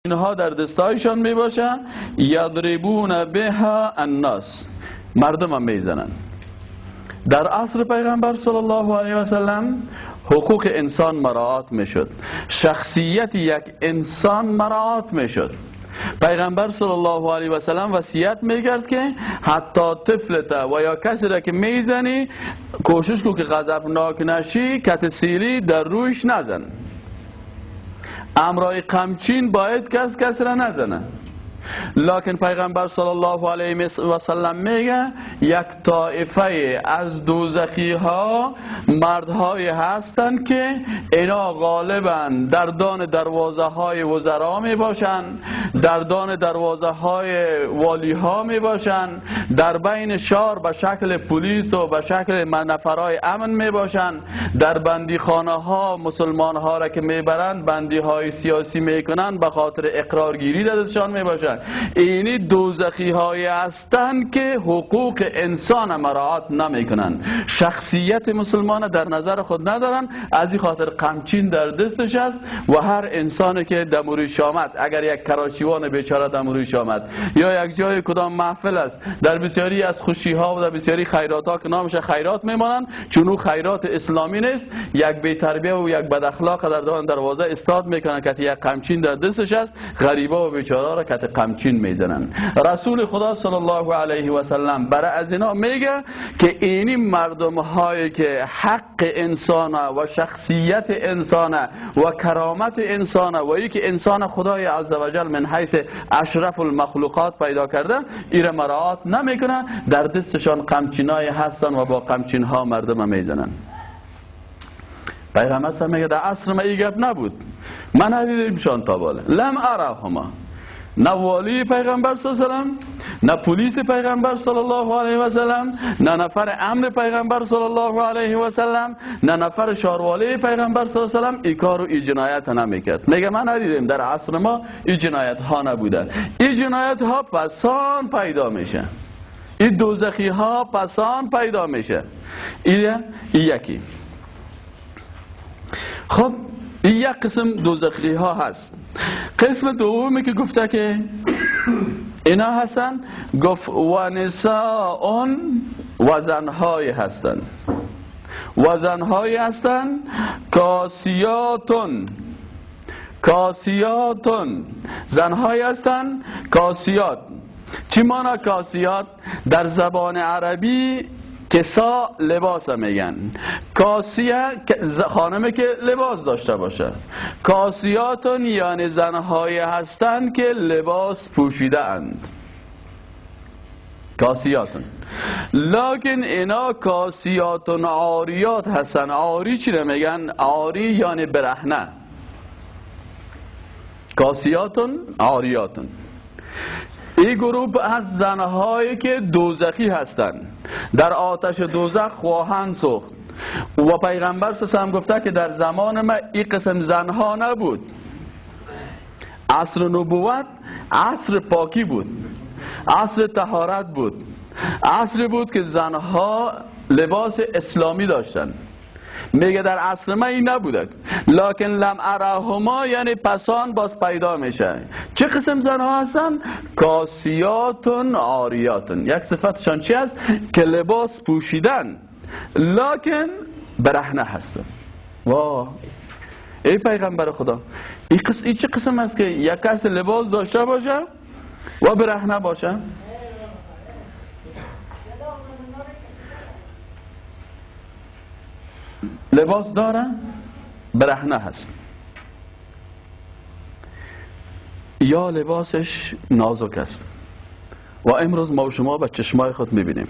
اینها در دستایشان می باشن، یضربون بها الناس، مردم هم میزنن. در عصر پیغمبر صلی الله علیه و سلم حقوق انسان مراعات میشد، شخصیت یک انسان مراعات میشد. پیغمبر صلی الله علیه و سلم وصیت میکرد که حتی طفلت و یا کسی را که میزنی کوشش کو که غضبناک نشی، کت سیلی در رویش نزن. امرای قمچین باید کس کس را نزنه. لکن پیغمبر صلی الله علیه و سلم میگه یک طایفه از دوزخی ها مردهای هستند که اینا غالبا در دان دروازه های وزرا می باشند، در دان دروازه های والی ها می باشند، در بین شهر به شکل پلیس و به شکل نفرای امن می باشند، در بندیخانه ها مسلمان ها را که میبرند بندی های سیاسی میکنند به خاطر اقرارگیری دستشان می باشند. اینی دوزخی های هستند که حقوق انسان مراعات نمی کنند، شخصیت مسلمان در نظر خود ندارن، از این خاطر قمچین در دستش است و هر انسانی که دموریش آمد، اگر یک کراچیوان بیچاره دموریش آمد یا یک جای کدام محفل است، در بسیاری از خوشی ها و در بسیاری خیرات ها که نامش خیرات میمانند، چون او خیرات اسلامی نیست، یک بی تربیه و یک بد اخلاق در دروازه استاد میکنن که یک قمچین در دستش است، غریبا و بیچاره را که قمچین میزنن. رسول خدا صلی الله علیه و سلم برای از اینا میگه که اینی مردم هایی که حق انسان و شخصیت انسان و کرامت انسان و ای که انسان خدای عزوجل من حیث اشرف المخلوقات پیدا کرده ایره مراعات نمیکنه، در دستشان قمچینای هستن و با قمچین ها مردم میزنن. پیغمبر میگه در عصر ما ای گپ نبود، من ندیدمشان تا بالا، لم ارهما، نه والی پیغمبر صلی الله علیه و سلم، نه پلیس پیغمبر صلی الله علیه و سلم، نه نفر امن پیغمبر صلی الله علیه و سلم، نه نفر شاروالی پیغمبر صلی الله علیه و سلم ای کارو ای جنایت نمیکرد. میگه من ندیدم در عصر ما ای جنایت ها نبوده. ای جنایت ها پسان پیدا میشه، ای دوزخی ها پسان پیدا میشه. ای یکی. خب این یک قسم دوزخی ها هست. قسم دومی که گفته که اینا هستن، گفت و نساء و زنهای هستن، و زنهای هستن کاسیاتون، کاسیاتون، زنهای هستن کاسیات. چی مانا کاسیات؟ در زبان عربی کسا لباس میگن، کاسیه خانمه که لباس داشته باشه، کاسیاتون یعنی زنهای هستند که لباس پوشیده اند، کاسیاتون. لکن اینا کاسیاتون عاریات هستن. عاری چی رو میگن؟ عاری یعنی برهنه. کاسیاتون عاریاتون. این گروه از زنهایی که دوزخی هستند، در آتش دوزخ خواهند سوخت. و پیغمبر صلی گفته که در زمان ما این قسم زنها نبود. عصر نبوت عصر پاکی بود، عصر طهارت بود، عصر بود که زنها لباس اسلامی داشتند. میگه در عصر ما این نبوده، لکن لم ارهما یعنی پسان باز پیدا میشه. چه قسم زنها هستن؟ کاسیاتون عاریاتون. یک صفتشان چی است؟ که لباس پوشیدن لکن برهنه هستن. واه ای پیغمبر خدا، این چه قسم است که یک کس لباس داشته باشه و برهنه باشه؟ لباس داره برهنه هست، یا لباسش نازک است. و امروز ما و شما به چشمای خود میبینیم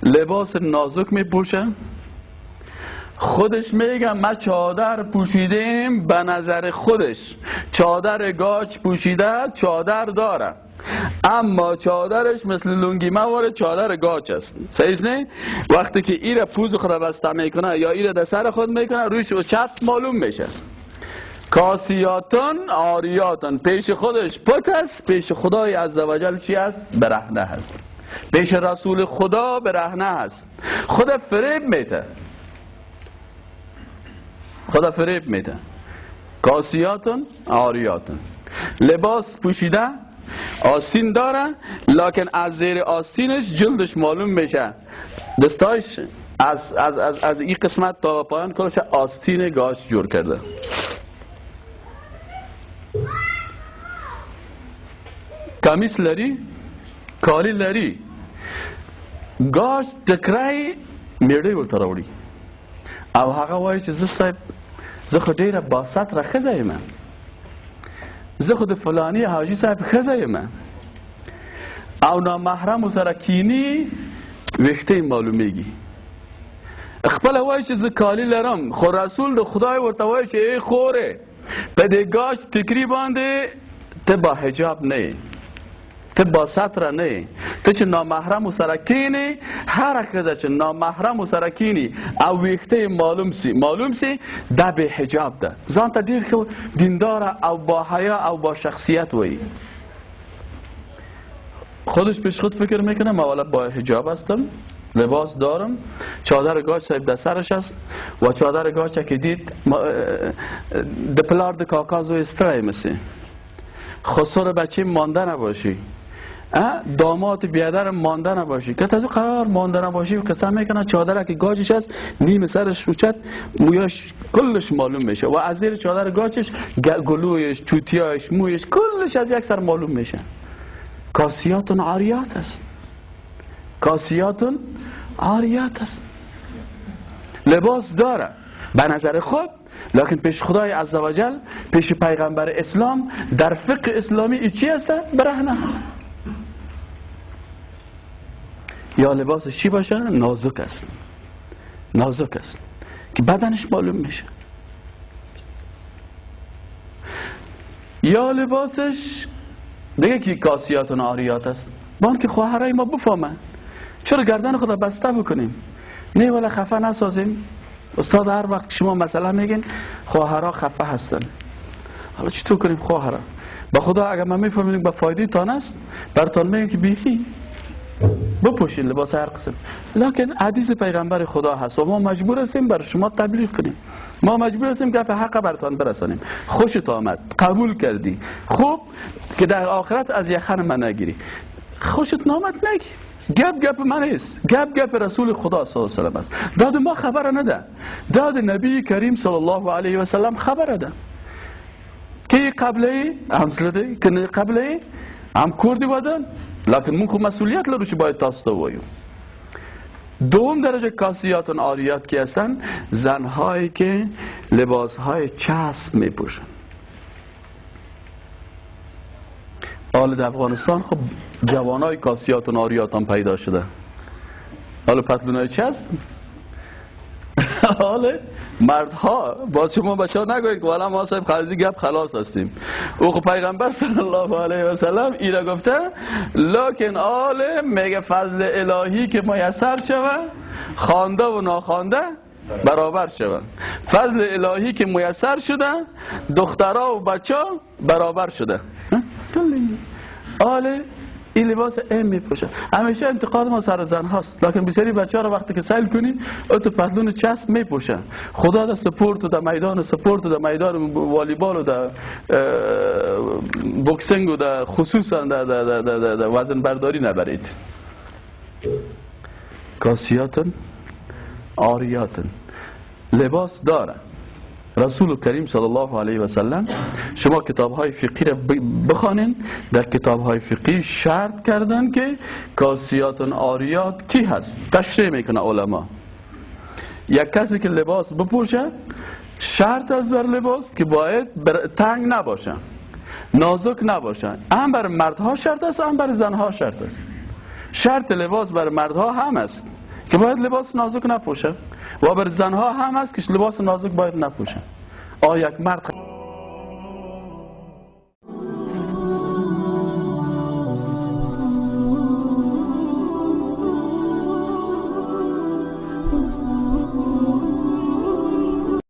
لباس نازک میپوشه، خودش میگه ما چادر پوشیدیم، به نظر خودش چادر گاچ پوشیده، چادر داره، اما چادرش مثل لنگی مواره چادر گاچ است. صحیح نه؟ وقتی که ایره پوز خود بسته میکنه یا ایره در سر خود میکنه، رویش و چت معلوم میشه. کاسیاتون عاریاتون، پیش خودش پت است، پیش خدای عزوجل چی است؟ برهنه هست. پیش رسول خدا برهنه هست. خدا فریب میده، خدا فریب میده. کاسیاتون عاریاتون، لباس پوشیده، آستین داره، لکن از زیر آستینش جلدش معلوم میشه، دستاش از از از از این قسمت تا پایان کلش آستین گاش جور کرده. کمیس لري، کالی لري، گاش ټکرای میړی ورته راوړي او هغه وایي چې زه صاحب زه خو ډېره باستره ښځه یم، زه خو د فلاني حاجي صاحب ښځه یم، او نامحرمو سره کینی ویښته یې معلومیږي. خپله وایي چې زه کالي لرم، خو رسول د خدای ورته وایي چې ای خورې په دې ګاش ټکري باندې ته با حجاب نه یې، ته با ستره نه یې، ته چې نامحرمو سره کینې، هره ښځه چې نامحرمو سره کینی او ویښته یې معلوم سي دا بې حجاب ده. ځان ته ډېر ښه دینداره او با حیا او با شخصیت وایي. خودش پیش خود فکر میکنه من والا با حجاب هستم، لباس دارم، چادر گاچ صاحب در سرش است و چادر گاچ که دید د پلار د کاکا زوی سترای مسی، خسر بچه مانده نباشی، داماد بیادر مانده نباشی، که تازه قرار مانده نباشی و قسم میکنه چادر که گاجش است نیم سرش اوچت، مویاش کلش معلوم میشه و از زیر چادر گاچش گلویش، چوتیاش، مویش کلش از یک سر معلوم میشه. کاسیاتون عاریات است، کاسیاتون عاریات است. لباس داره به نظر خود، لکن پیش خدای عزوجل، پیش پیغمبر اسلام، در فقه اسلامی ای چی است؟ برهنه است. یا لباسش چی باشه؟ نازک است، نازک است که بدنش معلوم میشه. یا لباسش دیگه که کاسیات و عاریات است. با که خواهرای ما بفهمن چرا گردن خدا بسته بکنیم، نه ولی خفه نسازیم. استاد هر وقت شما مثلا میگین خواهرها خفه هستن، حالا چطور کنیم خواهرها؟ با خدا اگر من میفهمیم با فایده تان است، براتون میگم که بیخی بپوشین لباس هر قسم، لکن حدیث پیغمبر خدا هست و ما مجبور هستیم بر شما تبلیغ کنیم، ما مجبور هستیم که حق براتون برسانیم. خوشت آمد قبول کردی، خوب که در آخرت از یخن من نگیری، خوشت نامد نگی. گپ گپ من نیست، گپ گپ رسول خدا صلی الله علیه و سلم است. داد ما خبر نده، داد نبی کریم صلی الله علیه و سلم خبر ده که قبله هم سلده که قبله هم کردی ودن، لکن مون خو مسئولیت لرو چې باید تاسو ته ووایو. دوم درجه کاسیات و عاریات که هستن، زنهایی که لباسهای چسب میپوشن. حالا در افغانستان خب جوانای کاسیات و عاریات هم پیدا شده، حالا پتلونای چسب. حالا مردها باز شما بچه ها نگوید که والا ما صاحب خرزی گپ خلاص هستیم. او خب پیغمبر صلی الله علیه و سلم ایره گفته، لکن آل میگه فضل الهی که میسر شوه، خوانده و ناخوانده برابر شوه. فضل الهی که میسر شده، دخترها و بچه ها برابر شده. آل این لباس ام میپوشه. همیشه انتقاد ما سر زن هاست، لکن بسیاری بچه ها رو وقتی که سیل کنی او تو پتلون چسب میپوشن. خدا در سپورت و در میدان سپورت و در میدان والیبال و در boxing و در خصوصا در وزن برداری نبرید. کاسیاتن عاریاتن لباس داره. رسول کریم صلی الله علیه و سلم، شما کتاب های فقهی را بخوانین، در کتاب های فقهی شرط کردن که کاسیات عاریات کی هست، تشریح میکنه علما. یک کسی که لباس بپوشه، شرط از در لباس که باید تنگ نباشه، نازک نباشه. هم بر مردها شرط است، هم بر زنها شرط است. شرط لباس بر مردها هم است که باید لباس نازک نپوشه و بر زنها هم است که لباس نازک باید نپوشه. آیا یک مرد